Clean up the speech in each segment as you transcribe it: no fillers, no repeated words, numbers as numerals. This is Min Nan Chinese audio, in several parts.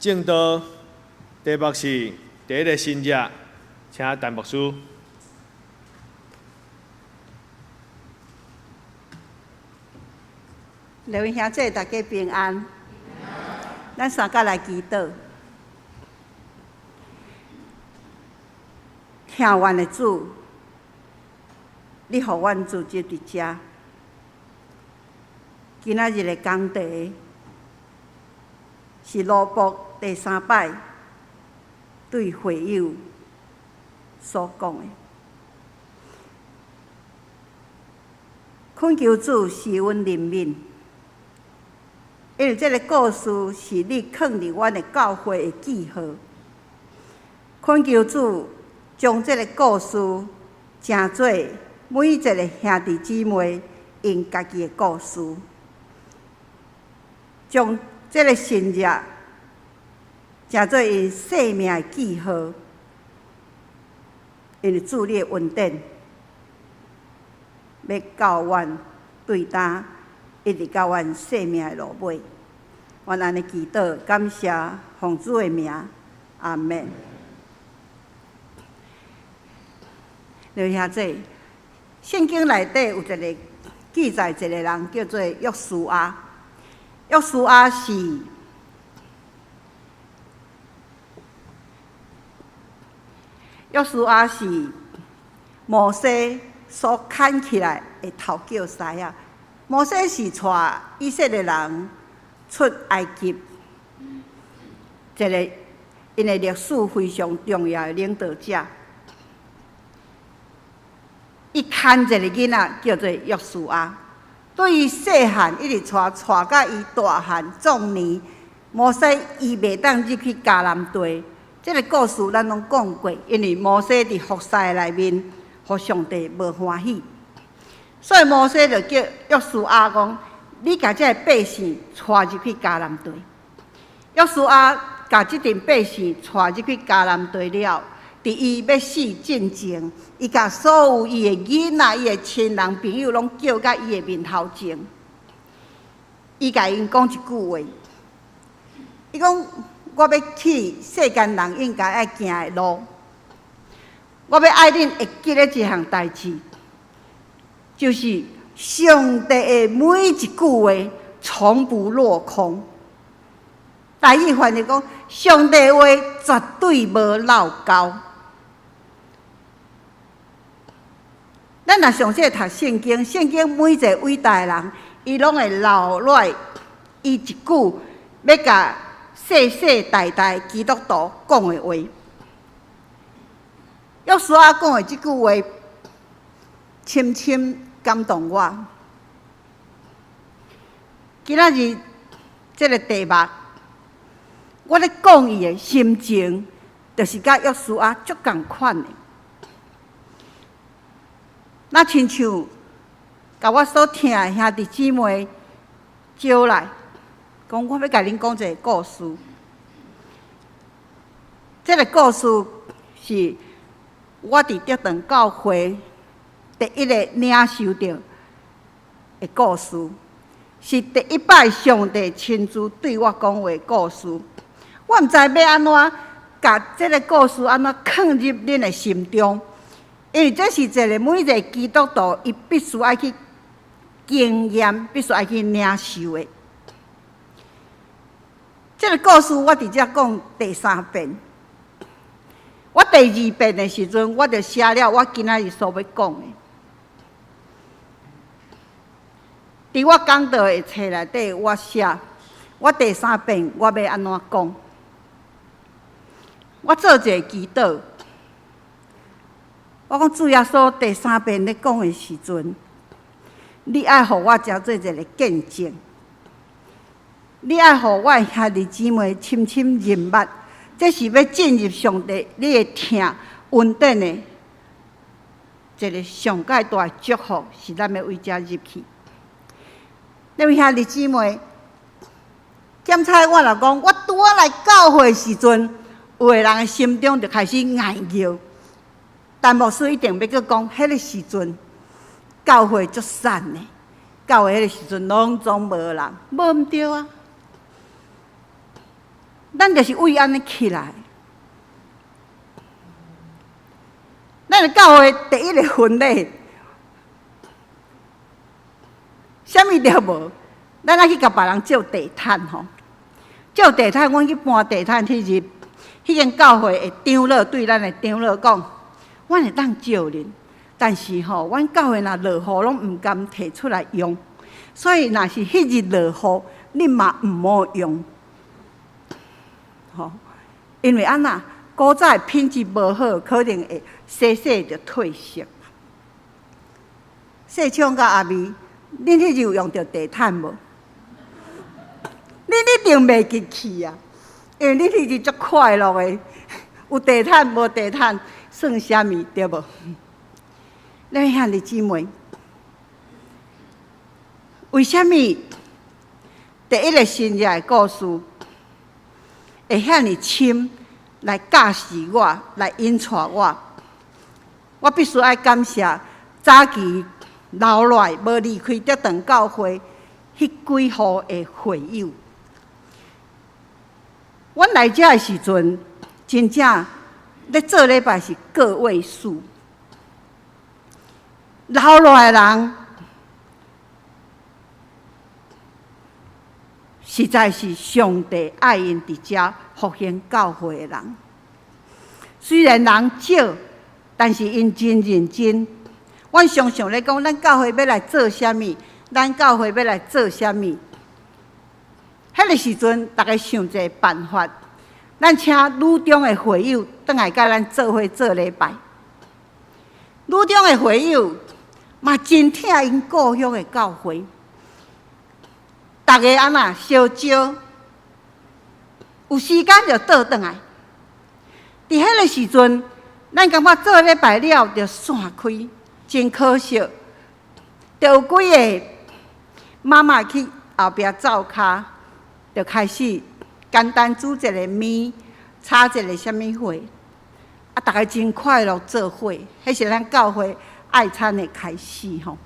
證道，題目是第一个新約，請陳牧師。各位兄弟，大家平安。咱三甲來祈禱。疼阮的主，你予阮聚集佇遮。今仔日的講題是羅伯第三擺對會友所講的。懇求主賜阮憐憫，因為這个故事是你囥佇阮的教會的記號。懇求主將這个故事成做每一个兄弟姊妹𪜶家己的故事，將這个神跡成做𪜶生命的記號。因為主你的恩典，欲到阮對今一直到阮生命的落尾，阮按呢祈禱，感謝奉主的名，阿們。各位兄弟，聖經內底有一个記載，一个人叫做約書亞。約書亞是約書亞是摩西所牽起來的頭腳師仔。摩西是帶以色列人出埃及，一个𪜶的歷史非常重要的領導者。伊牽一个囡仔叫做約書亞，對伊細漢一直帶帶甲伊大漢壯年，摩西伊袂當入去迦南地。這个故事咱攏講過，因為摩西佇服侍內面，予上帝無歡喜，所以摩西就叫約書亞講：你共這个百姓帶入去迦南地。約書亞共這陣百姓帶入去迦南地了，佇伊欲死進前，伊共所有伊的囡仔、伊的親人朋友攏叫到伊的面頭前，伊共𪜶講一句話，伊講：我欲去世間人應該愛行的路，我欲愛恁會記得一項代誌，就是上帝的每一句話從不落空。台語翻譯講，上帝話絕對無落勾。咱若詳細讀聖經，聖經每一个偉大的人，伊攏會留落來伊一句欲共世世代代基督徒講的話。約書亞講的這句話，深深感動我。今仔日這个題目，我咧講伊的心情，就是佮約書亞足仝款的。若親像共我所疼的兄弟姊妹招來，講我欲共恁講一个故事。這个故事是我佇德堂教會第一个領受著的故事，是第一擺上帝親自對我講話的故事。我毋知欲按怎共這个故事按怎囥入恁的心中，因為這是一个每一个基督徒伊必須愛去經驗，必須愛去領受的。這个故事我佇遮講第三遍。我第二遍的時陣，我就寫了我今仔日所欲講的。佇我講道的冊內底，我寫我第三遍我欲按怎講。我做一个祈禱，我講主耶穌第三遍咧講的時陣，你愛予我成做一个見證，你愛予我的兄弟姊妹深深認捌，這是欲進入上帝你的疼恩典的一个上蓋大的祝福，是咱欲為遮入去。各位兄弟姊妹，檢查我若講，我拄仔來教會時陣，有的人的心中就開始𠊎叫，但牧師一定欲閣講，彼个時陣教會足散的，教會彼个時陣攏總無人，無毋對啊。咱就是為按呢起來。咱的教會第一个婚禮，啥物都無，咱愛去共別人借地毯吼，借地毯，阮去搬地毯彼日，彼間教會的長老對咱的長老講，阮會當借恁，但是吼，阮教會若落雨攏毋甘提出來用，所以若是彼日落雨，恁嘛毋好用，吼，因為按怎？古早的品質無好，可能會洗洗就褪色。細昌佮阿美，恁彼日有用著地毯無？恁一定袂記去啊，因為恁彼日足快樂的，有地毯無地毯算啥物對無？咱兄弟姊妹，為啥物第一个新約的故事會遐爾深來教示我，來引帶我？我必須愛感謝早期留落來無離開德堂教會彼幾戶的會友。阮來遮的時陣，真正咧做禮拜是個位數，留落來的人實在是上帝愛𪜶佇遮復興教會的人。雖然人少，但是𪜶真認真。阮常常咧講，咱教會欲來做啥物？咱教會欲來做啥物？彼个時陣，逐家想一个辦法，咱請女中的會友轉來佮咱做伙做禮拜。女中的會友嘛真疼𪜶故鄉的教會，逐家按怎相招，有時間就倒轉來。佇彼个時陣，咱感覺做禮拜了就散開，真可惜。就有幾个媽媽去後壁灶跤，就開始簡單煮一個麵，炒一個啥物貨，啊，逐家真快樂做伙，彼是咱教會愛餐的開始吼。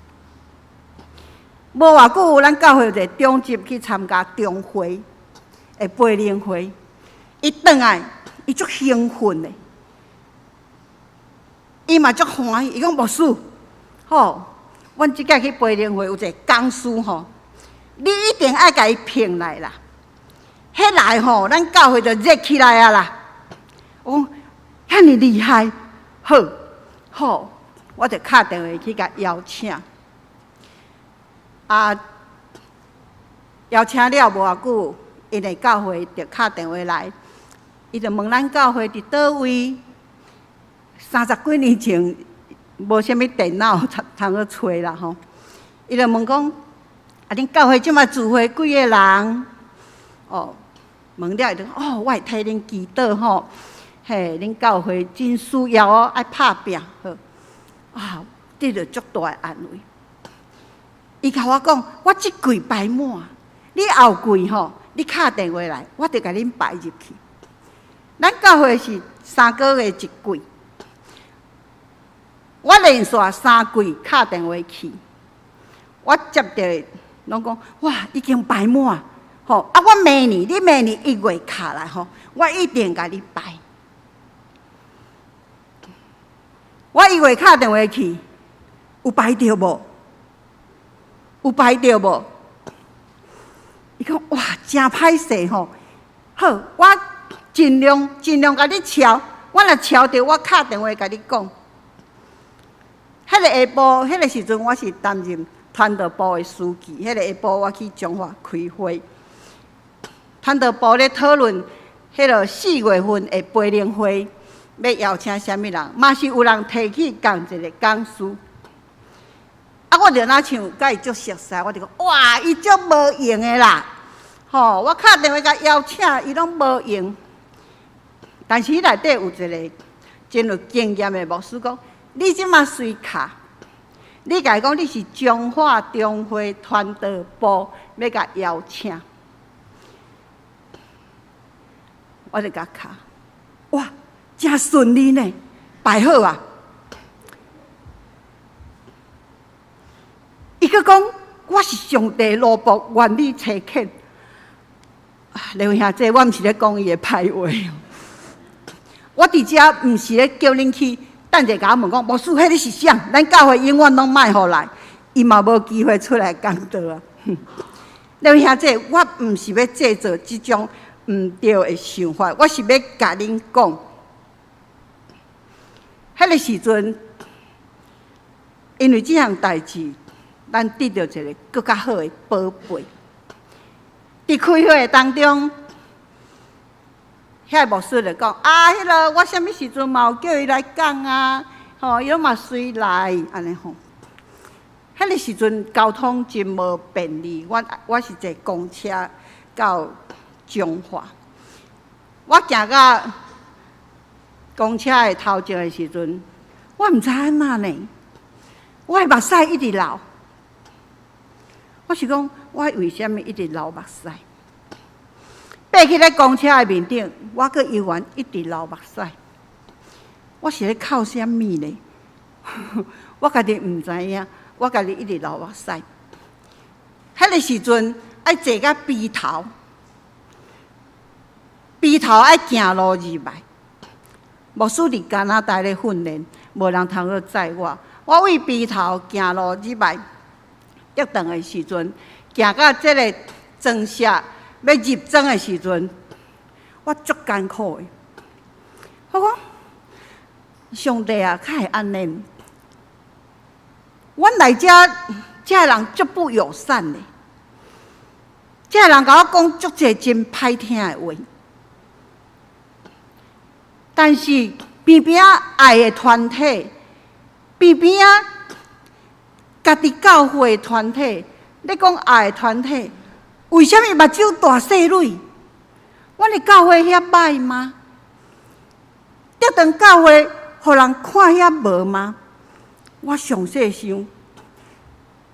無偌久，咱教會有一个長執去參加中會的培靈會，伊轉來，伊足興奮的，伊嘛足歡喜，伊講牧師，吼，阮這擺去培靈會有一个講師吼，你一定愛共伊聘來啦。彼來吼，咱教會就熱起來啊啦！我講遐爾厲害，好，好，我就敲電話去共邀請。啊，邀請了無偌久，𪜶的教會就敲電話來，伊就問咱教會佇佗位。30幾年前，無啥物電腦通去揣啦吼。伊就問講：啊，恁教會這馬聚會幾个人？哦，問了伊就講：哦，我會替恁祈禱吼，嘿，恁教會真需要哦，愛拍拚好。啊，得著足大的安慰。伊共我講：我這櫃排滿，你後櫃吼，你敲電話來，我就共恁排入去。咱教會是3個月一櫃，我連續3櫃敲電話去，我接著攏講：哇，已經排滿，吼！啊，我明年，你明年1月敲來吼，我一定共你排。我1月敲電話去，有排著無？有排著無？伊講哇，真歹勢吼！好，我盡量盡量共你敲，我若敲著，我敲電話共你講。彼个下晡，彼个時陣我是擔任傳道部的書記。彼个下晡我去彰化開會，傳道部咧討論彼个4月份的培靈會，欲邀請啥物人，嘛是有人提起仝一个講師。啊，我就若像佮伊足熟似，我就講哇，伊足無閒的啦，吼！我敲電話共邀請，伊攏無閒。但是彼內底有一个真有經驗的牧師講：你這馬隨敲，你共伊講你是彰化中會傳道部，欲共邀請，我就共敲，哇，真順利呢，排好啊！伊閣講，我是上帝奴僕，願你差遣。唉，劉兄姐，我毋是咧講伊的歹話。我佇遮毋是咧叫恁去，等者共我問講，牧師，彼个是啥？咱教會永遠攏莫予來，伊嘛無機會出來講道啊。劉兄姐，我毋是欲製造這種毋對的想法，我是欲共恁講，彼个時陣，因為這項代誌，咱得著一个閣較好的寶貝。佇開會的當中，遐個牧師就講：啊，彼个我啥物時陣嘛有叫伊來講啊，吼，伊攏嘛隨來，按呢吼。彼个時陣交通真無便利，我是坐公車到彰化，我行到公車的頭前的時陣，我毋知按怎呢，我的目屎一直流。我是講，我為啥物一直流目屎？爬去咧公車的面頂，我閣猶原一直流目屎。我是咧哭啥物呢？我家己毋知影，我家己一直流目屎。彼个時陣愛坐到埤頭，埤頭愛行路入來。牧師佇加拿大咧訓練，無人通去載我。我為埤頭行路入來，竹塘的時陣，行到這个莊社欲入莊的時陣，我足艱苦的。我講，上帝啊，敢會按呢？阮來遮，遮的人足不友善的，遮的人共我講足濟真歹聽的話。但是邊邊仔愛的團體，邊邊仔家己教會的團體，咧講愛的團體，為啥物目睭大細蕊？阮的教會遐歹嗎？竹塘教會予人看遐無嗎？我詳細想，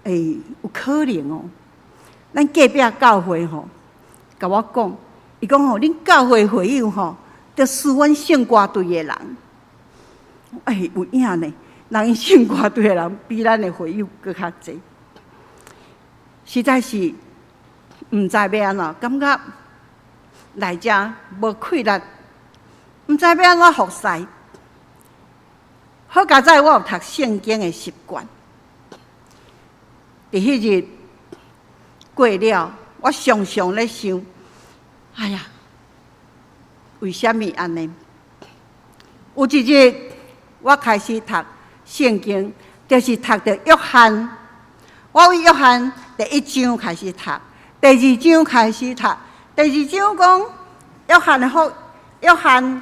欸，有可能哦。咱隔壁教會吼，共我講，伊講吼，恁教會會友吼，著輸阮聖歌隊的人。欸，有影呢，人𪜶聖歌隊的人比咱的會友閣較濟，實在是毋知欲按怎，感覺來遮無氣力，毋知欲按怎服侍。好佳哉，我有讀聖經的習慣。佇彼日過了，我常常咧想，哎呀，為啥物按呢？有一日，我開始讀聖經，就是讀著約翰。我為約翰第一章開始讀，第二章開始讀。第二章講約翰的福，約翰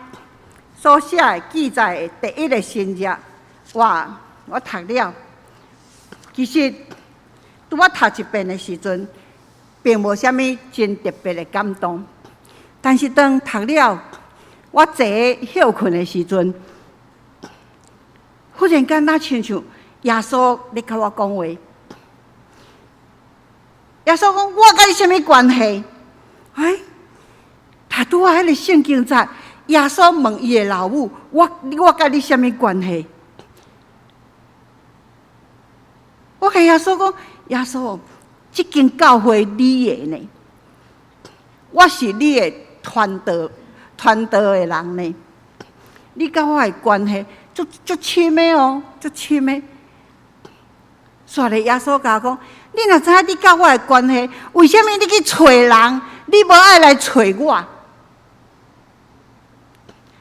所寫的記載的第一个神跡，哇！我讀了，其實拄我讀一遍的時陣，並無啥物真特別的感動。但是當讀了，我坐歇睏的時陣，忽然間，若親像耶穌咧共我講話。耶穌講：我佮你啥物關係？欸，讀拄仔彼个聖經節，耶穌問伊的老母：我佮你啥物關係？我共耶穌講：耶穌，這間教會你的呢？我是你的傳道傳道的人呢？你佮我的關係足足深的哦，足深的。煞咧，耶穌共我講：你若知影你佮我的關係，為啥物你去揣人？你無愛來揣我？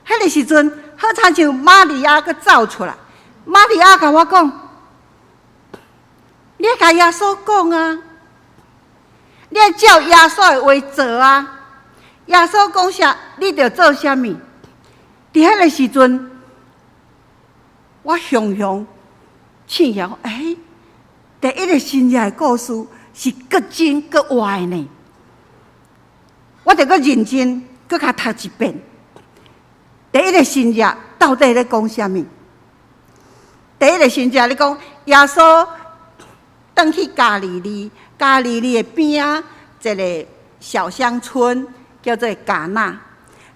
彼个時陣，好親像瑪利亞閣走出來。瑪利亞共我講：你愛共耶穌講啊，你愛照耶穌的話做啊。耶穌講啥，你著做啥物。佇彼个時陣，我雄雄醒起來，欸，第一个神跡的故事是閣真閣活的呢。我著閣認真閣共讀一遍。第一个神跡到底咧講啥物？第一个神跡咧講，耶穌轉去加利利，加利利的邊仔一个小鄉村叫做迦拿。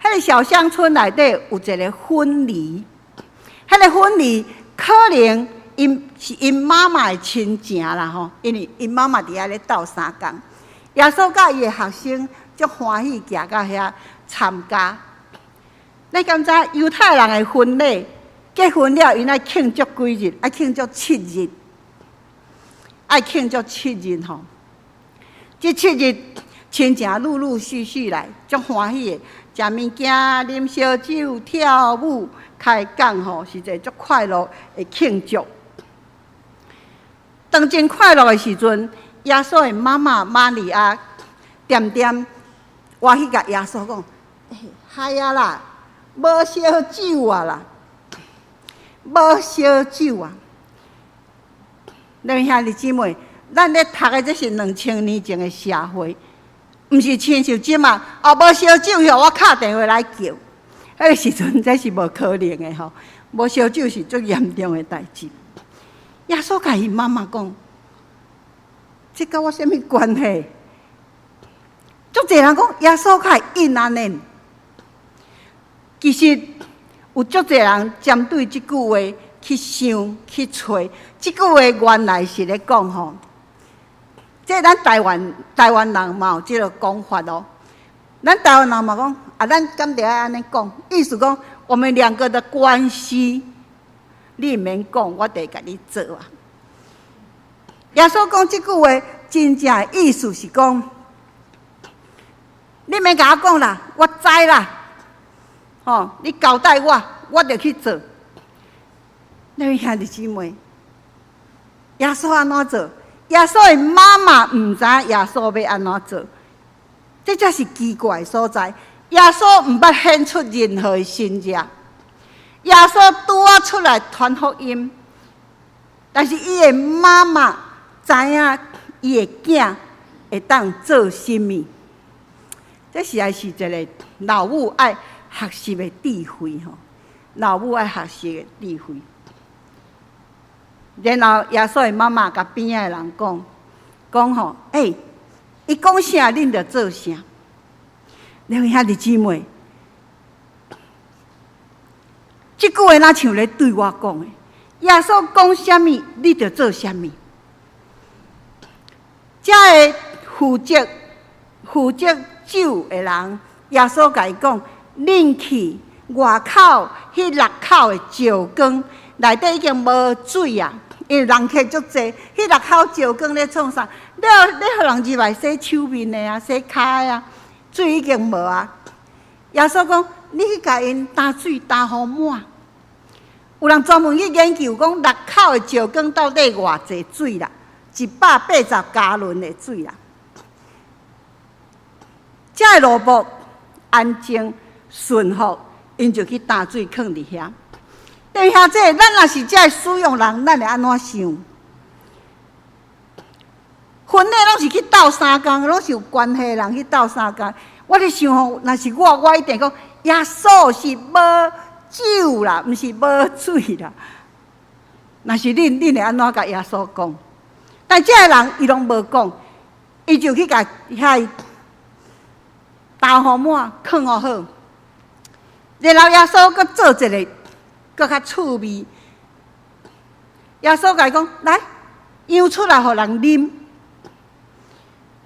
彼个小鄉村內底有一个婚禮，彼个婚禮可能𪜶是𪜶媽媽的親情啦吼，因為𪜶媽媽佇遐咧鬥相共。耶穌佮伊的學生足歡喜行到遐參加。你敢知猶太人的婚禮結婚了，𪜶愛慶祝幾日？愛慶祝七日，愛慶祝七日吼。這七日親情陸陸續續來，足歡喜的，食物件、啉燒酒、跳舞、開講吼，是一個足快樂的慶祝。當真快樂的時陣，耶穌的媽媽瑪利亞恬恬倚去共耶穌講：欸，害啊啦，無燒酒啊啦，無燒酒啊！兩位兄弟姊妹，咱咧讀的這是2000年前的社會，毋是親像這馬哦，無燒酒予我敲電話來叫。彼個時陣這是無可能的吼，無燒酒是足嚴重的代誌。耶穌共伊媽媽講：這佮我啥物關係？足濟人講耶穌較會應按呢。其實有足濟人針對這句話去想去揣。這句話原來是咧講吼，這咱台灣人嘛有這個講法哦。咱台灣人嘛講啊，咱敢著愛按呢講？意思講我們兩個的關係，你毋免講，我就會共你做啊。耶穌講這句話，真正的意思是講，你免共我講啦，我知啦。吼，你交代我，我就去做。兩位兄弟姊妹，耶穌按怎做？耶穌的媽媽毋知耶穌欲按怎做，這才是奇怪的所在。耶穌毋捌顯出任何的神跡，耶穌拄仔出來傳福音，但是伊的媽媽知影伊的囝會當做啥物，這實在是一個老母愛學習的智慧吼，老母愛學習的智慧。然後耶穌的媽媽共邊仔的人講，講吼，欸，伊講啥，恁就做啥。兩位兄弟姊妹，這句話若像咧對我講的，耶穌講啥物，你就做啥物。這个負責酒的人，耶穌共伊講，恁去外口彼六口的石缸內底已經無水啊，因為人客足濟，彼六口石缸咧創啥？咧予人入來洗手面的啊，洗跤的啊，水已經無啊。耶穌講，你去共𪜶擔水擔予滿。有人專門去研究講，六口的石缸到底偌濟水啦？180加侖的水啦。這个奴僕安靜順服，𪜶就去擔水囥佇遐。等下這，咱若是這个使用人，咱會按怎想？婚禮攏是去鬥相共，攏是有關係的人去鬥相共。我咧想吼，若是我，我一定講耶穌是無酒啦，毋是無水啦。若是恁，恁會按怎共耶穌講？但這个人伊攏無講，伊就去共遐擔予滿，囥予好。然後耶穌閣做一个閣較趣味。耶穌共伊講：來，漾出來予人啉。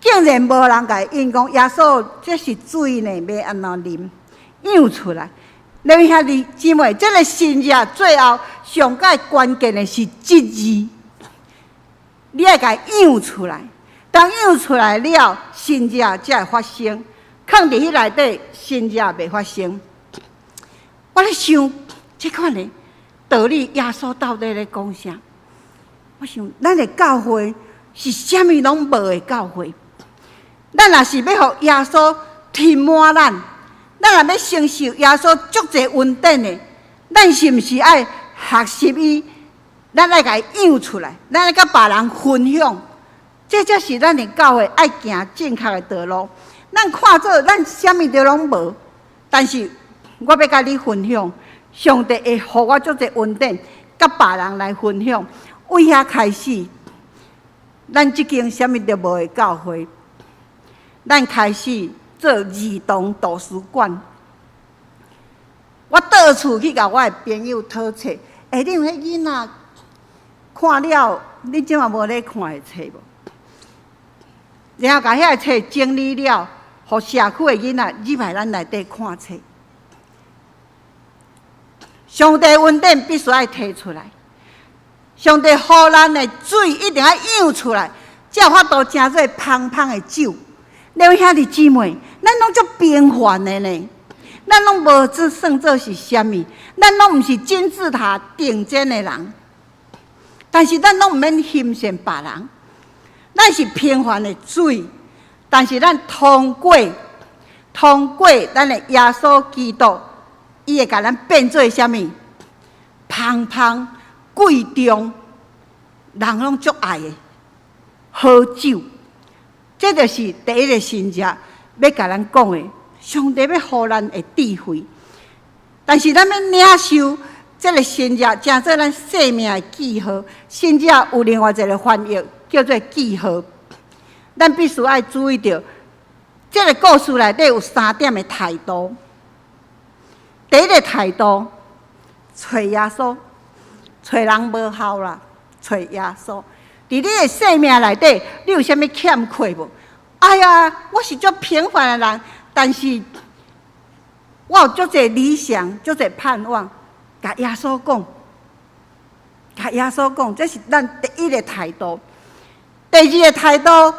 竟然無人共伊應講，耶穌這是水呢，欲按怎啉？漾出來。兩位兄弟姊妹，這个神跡最後上蓋關鍵的是這字，你愛共伊漾出來。當漾出來了，神跡才會發生。囥佇彼內底，神跡袂發生。我咧想，這款的道理，耶穌到底咧講啥？我想，咱的教會是啥物攏無的教會。咱若是欲予耶穌填滿咱，咱若欲承受耶穌足濟恩典的，咱是毋是愛學習伊？咱愛共伊漾出來，咱愛佮別人分享，這才是咱的教會愛行正確的道路。咱看做咱啥物都攏無，但是我欲佮你分享，上帝會予我足濟恩典，佮別人來分享。為遐開始，咱這間啥物都無的教會，咱開始做兒童圖書館。我到處去共我的朋友討冊，欸，恁有彼囡仔看了，你這馬無咧看的冊無？然後共遐个冊整理了，予社區的囡仔入來咱內底看冊。上帝恩典必須愛提出來，上帝予咱的水一定愛漾出來，才有法度成做芳芳的酒。兩位兄弟姊妹，咱攏足平凡的呢，咱攏無這算做是啥物，咱攏毋是金字塔頂尖的人，但是咱攏毋免欣羨別人，咱是平凡的水，但是咱通過咱的耶穌基督，伊會共咱變做啥物？芳芳貴重，人攏足愛的好酒。這就是第一个神跡欲共咱講的，上帝欲予咱的智慧，但是咱欲領受這个神跡，成做咱生命的記號。神跡有另外一个翻譯叫做記號。咱必須愛注意著，這个故事內底有三點的態度。第一个態度，揣耶穌，揣人無效啦，揣耶穌。佇你的生命內底，你有啥物欠缺無？哎呀，我是足平凡的人，但是我有足濟理想，足濟盼望，共耶穌講，共耶穌講，這是咱第一个態度。第二个態度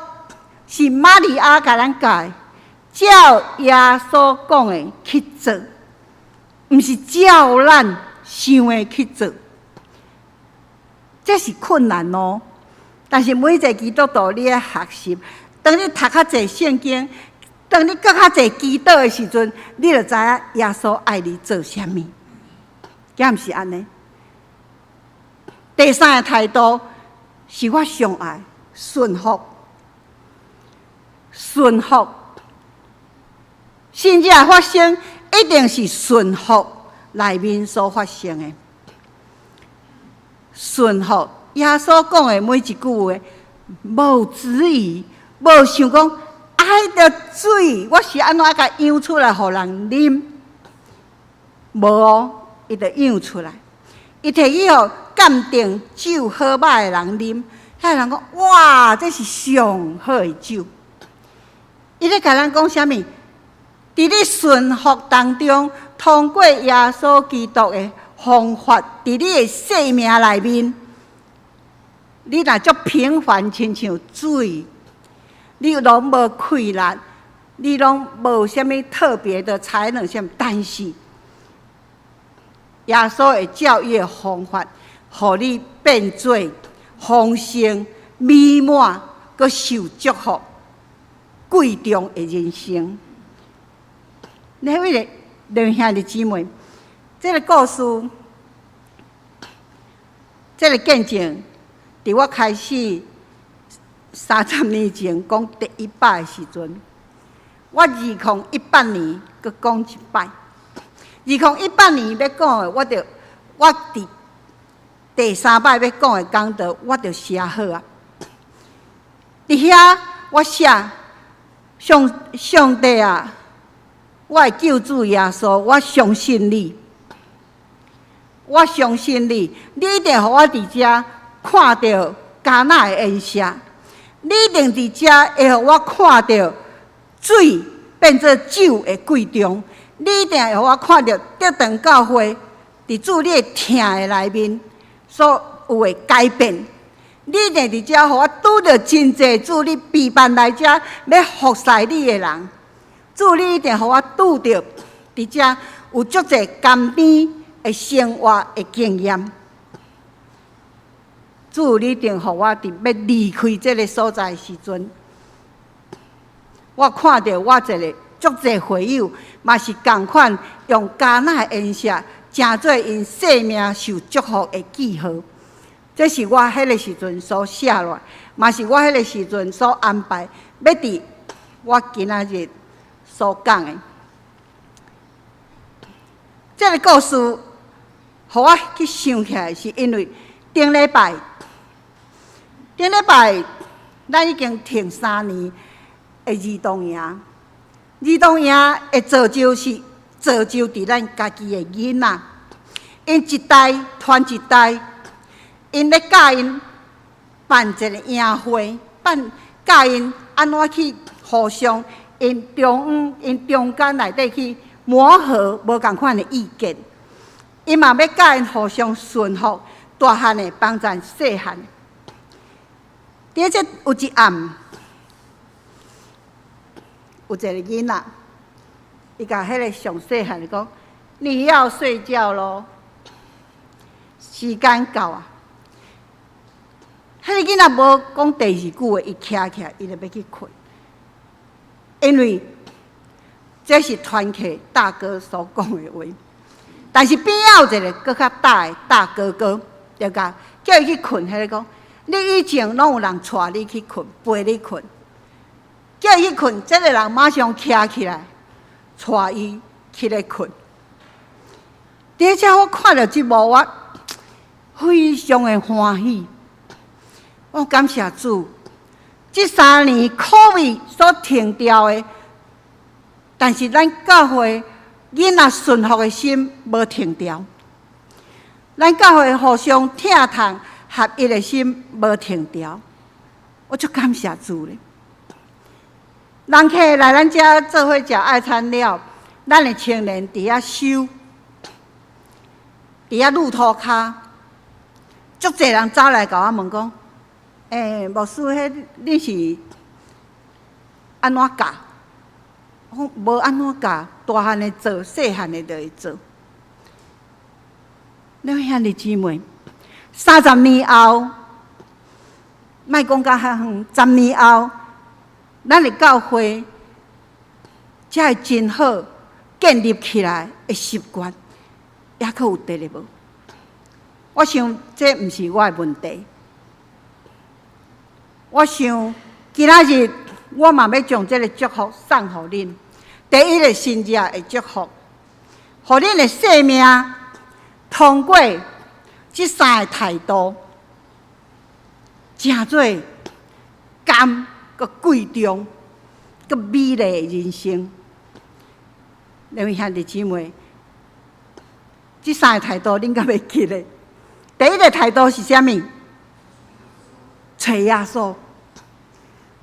是瑪利亞共咱教的，照耶穌講的去做，毋是照咱想的去做，這是困難哦。但是每一个基督徒，你愛學習，當你讀較濟聖經，當你閣較濟祈禱的時陣，你就知影耶穌愛你做啥物，敢毋是按呢？第三个態度是我上愛順服，順服，神蹟發生一定是順服內面所發生的，順服。耶穌講的每一句話，無質疑，無想講，啊，彼个水，我是按怎共漾出來予人啉？無哦，伊就漾出來，伊提去予鑑定酒好歹的人啉，彼个人講，哇，這是上好的酒。伊咧共咱講啥物？佇你順服當中，通過耶穌基督的方法，佇你的生命內面。你若足平凡，親像水，你攏無氣力，你攏無啥物特別的才能，啥物？但是耶穌會照伊的方法，予你變做豐盛、美滿、閣受祝福、貴重的人生。兩位兩兄弟姊妹，這个故事，這个見證。佇我開始30年前講第一擺的時陣，我2018年閣講一擺。2018年欲講的，我就我佇第三擺欲講的講道，我就寫好啊。佇遐我寫上上帝啊，我的救主耶穌，我相信你，我相信你，你一定予我佇遮看著迦拿的宴席，你一定佇遮會予我看著水變做酒的貴重，你一定會予我看著德堂教會佇主你的疼的內面所有的改變，你一定佇遮予我拄著真濟主你備辦來遮欲服侍你的人，主你一定予我拄著佇遮有足濟甘甜的生活的經驗。主，你一定予我佇欲離開這个所在的時陣，我看著我一个足濟會友，嘛是仝款用迦拿的宴席，成做𪜶生命受祝福的記號。這是我彼个時陣所寫落來，嘛是我彼个時陣所安排，欲佇我今仔日所講的。這个故事，予我去想起來，是因為頂禮拜。頂禮拜，咱已經停3年的兒童營，兒童營的造就是造就佇咱家己的囡仔，𪜶一代傳一代，𪜶咧教𪜶辦一个營會，辦教𪜶按怎去互相 𪜶中𪜶中間內底去磨合無仝款的意見，伊嘛欲教𪜶互相順服，大漢的幫贊細漢。佇這有一暗，有一个囡仔，伊共彼个上細漢的講：“你要睡覺囉，時間到啊！”彼个囡仔無講第二句話，伊徛起來，伊就欲去睏。因為這是團契大哥所講的話，但是邊仔有一个閣較大的大哥哥，就共叫伊去睏，彼个講：你以前攏有人帶你去睏，陪你睏，叫伊去睏，這个人馬上徛起來，帶伊去咧睏。佇遮我看著這幕，我非常的歡喜。我感謝主，這3年 COVID 所停掉的，但是咱教會囡仔順服的心無停掉，咱教會互相疼痛合一的心無停掉，我足感謝主咧。人客來咱遮做伙食愛餐了，咱的青年佇遐收，佇遐路塗跤，足濟人走來共我問講：欸，牧師，彼恁是按怎教？我講無按怎教，大漢的做，細漢的就會做。兩位兄弟姊妹，30年後，莫講較遠，十年後，咱的教會才會真好建立起來的習慣，猶閣有佇咧無？我想這毋是我的問題。我想今仔日我嘛欲將這个祝福送予恁。第一个新日的祝福，予恁的生命通過這三个態度，成做甘閣貴重、閣美麗的人生。兩位兄弟姊妹，這三个態度恁敢會記得？第一个態度是啥物？揣耶穌，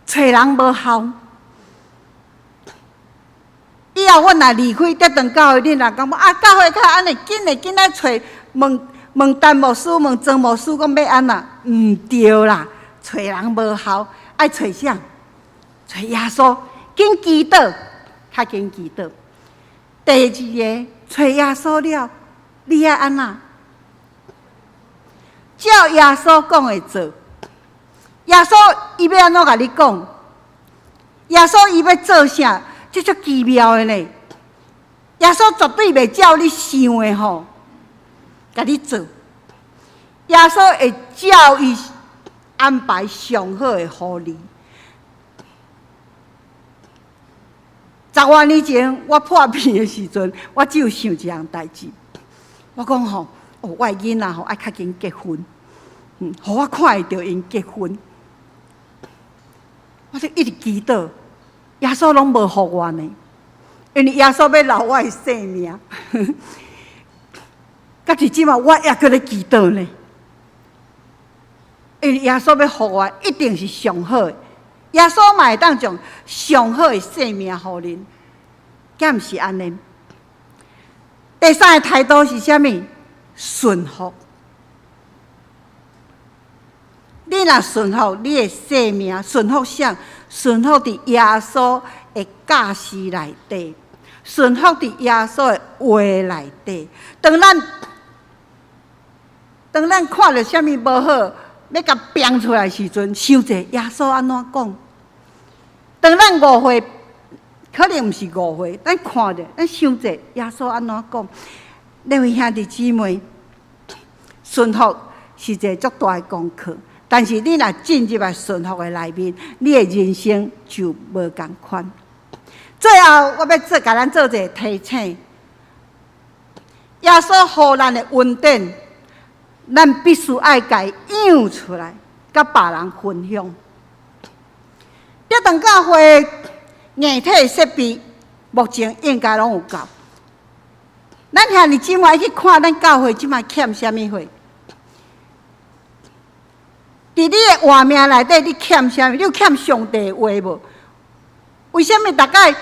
揣人無效。以後阮若離開德長教會，恁若感覺啊，教會較按呢，緊的緊來揣問問陳牧師、問莊牧師，講欲按怎？毋對啦，揣人無效，愛揣啥？揣耶穌，緊祈禱，較緊祈禱。第二个，揣耶穌了，你愛按怎？照耶穌講的做。耶穌伊欲按怎共你講？耶穌伊欲做啥？這足奇妙的呢。耶穌絕對袂照你想的吼，共你做。耶穌會照伊安排上好的予你。10外年前，我破病的時陣，我只有想一項代誌。我講吼，哦，我的囡仔吼愛較緊結婚，予我看會著𪜶結婚。我就一直祈禱，耶穌攏無予我呢，因為耶穌欲留我的性命。到這這馬我猶閣咧祈禱呢，因為耶穌欲予我，一定是上好的。耶穌嘛會當將上好的性命予恁，敢毋是按呢？第三个態度是啥物？順服。你若順服你的生命，順服啥？順服佇耶穌的教示內底，順服佇耶穌的話內底。當咱看著啥物無好，欲共拚出來時陣，想者耶穌按怎講？當咱誤會，可能毋是誤會，咱看著，咱想者耶穌按怎講？兩位兄弟姊妹，順服是一个足大的功課。但是你若進入來順服的內面，你的人生就無仝款。最後，我欲做共咱做一个提醒：耶穌予咱的恩典，咱必須愛共伊養出來，佮別人分享。德長教會硬體設備目前應該攏有夠。咱兄弟姊妹去看咱教會這擺欠啥物貨？佇你的活命內底，你欠啥物？你有欠上帝的話無？為啥物逐擺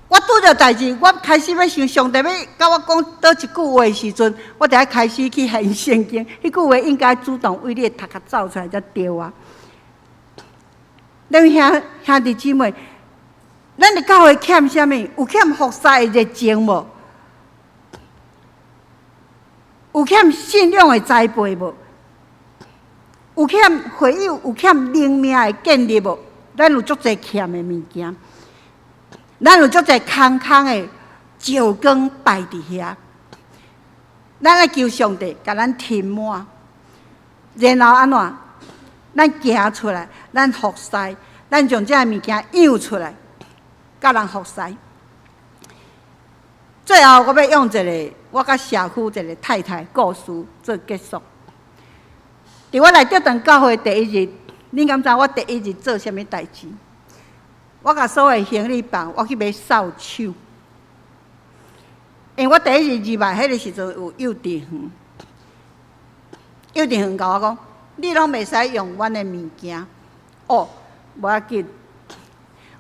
我拄著代誌，我開始欲想上帝欲共我講佗一句話的時陣，我就愛開始去研聖經。彼句話應該主動為你的頭殼走出來才對啊！恁兄兄弟姊妹，咱的教會欠啥物？有欠服侍的熱情無？有欠信仰的栽培無？有欠會友？有欠靈命的建立無？咱有足濟欠的物件。咱有足濟空空的石缸擺佇遐，咱愛求上帝共咱填滿，然後按怎？咱行出來，咱服侍，咱將這个物件養出來，佮人服侍。最後，我欲用一个我佮社區一个太太故事做結束。佇我來竹長教會第一日，恁敢知我第一日做啥物代誌？我共所有行李放，我去買掃帚。因為我第一日入來彼个時陣有幼稚園，幼稚園共我講，你攏袂使用阮的物件。哦，無要緊，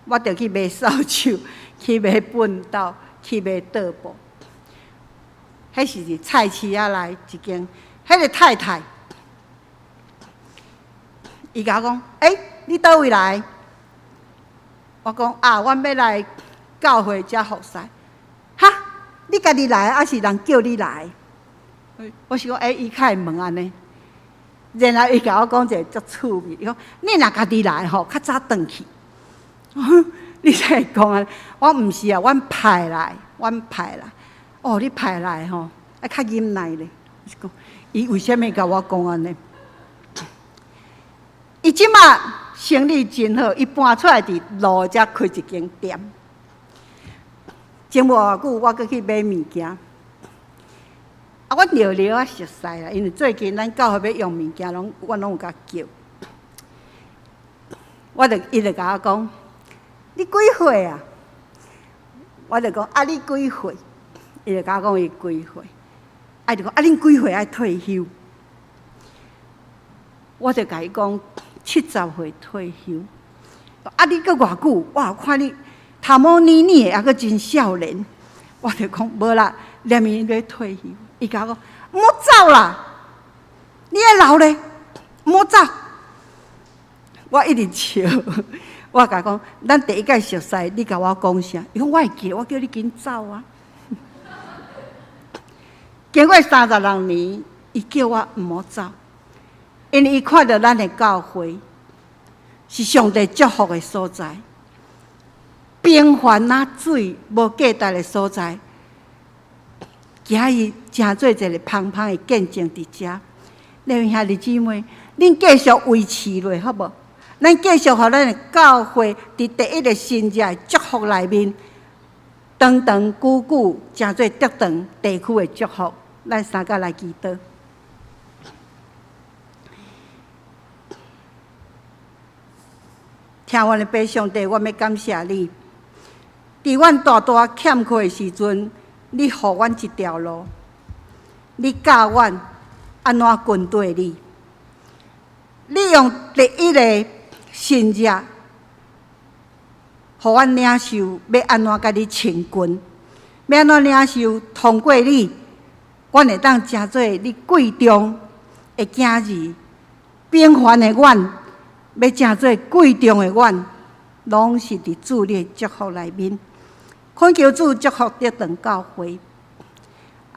我就去買掃帚，去買畚斗，去買桌布。彼是佇菜市仔內一間，彼个太太，伊共我講，欸，你佗位來？我講啊，阮欲來教會遮服侍。哈，你家己來，抑是人叫你來？我想講，欸，伊較會問按呢。然後伊共我講一个足趣味，伊講你若家己來吼，較早轉去。你才會講按呢？我毋是啊，阮派來，阮派來。哦，你派來吼，愛較忍耐咧。我是講，伊為啥物共我講按呢？伊這馬生意真好，伊搬出來佇路遮開一間店。前無偌久，我閣去買物件。啊，阮聊聊啊熟似啦，因為最近咱教會欲用物件，攏我攏有共叫。我就伊就共我講：你幾歲啊？我就講：啊，你幾歲？伊就共我講伊幾歲？啊，就講：啊，恁幾歲愛退休？我就共伊講70歲退休。啊，你閣偌久？哇，看你頭毛膩膩的，猶閣真少年。我就講無啦，明年欲退休。伊共我講，毋好走啦，你愛留咧，毋好走。我一直笑，我共伊講，咱第一擺熟似，你共我講啥？伊講我會記，我叫你緊走啊。經過36年，伊叫我毋好走，因為伊看著咱的教會是上帝祝福的所在，平凡若水無價值的所在，今日成做一个芳芳的見證佇遮。兩位兄弟姊妹，恁繼續維持落好無？咱繼續予咱的教會佇第一个新日的祝福內面，長長久久成做竹長地區的祝福。咱三甲來祈禱。聽阮的父上帝，我欲感謝你。佇阮大大欠缺的時陣，你予阮一條路，你教阮按怎跟綴你。你用第一个神跡，予阮領受欲按怎共你親近，欲按怎領受通過你，阮會當成做你貴重的囝兒，平凡的阮，欲成做貴重的阮，攏是佇主你的祝福內面。懇求主祝福竹長教會，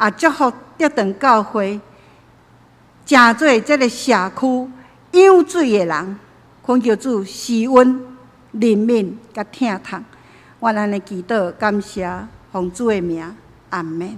也祝福竹長教會，成做這个社區養水的人。懇求主施恩、憐憫佮疼痛。我按呢祈禱，感謝奉主的名，阿門。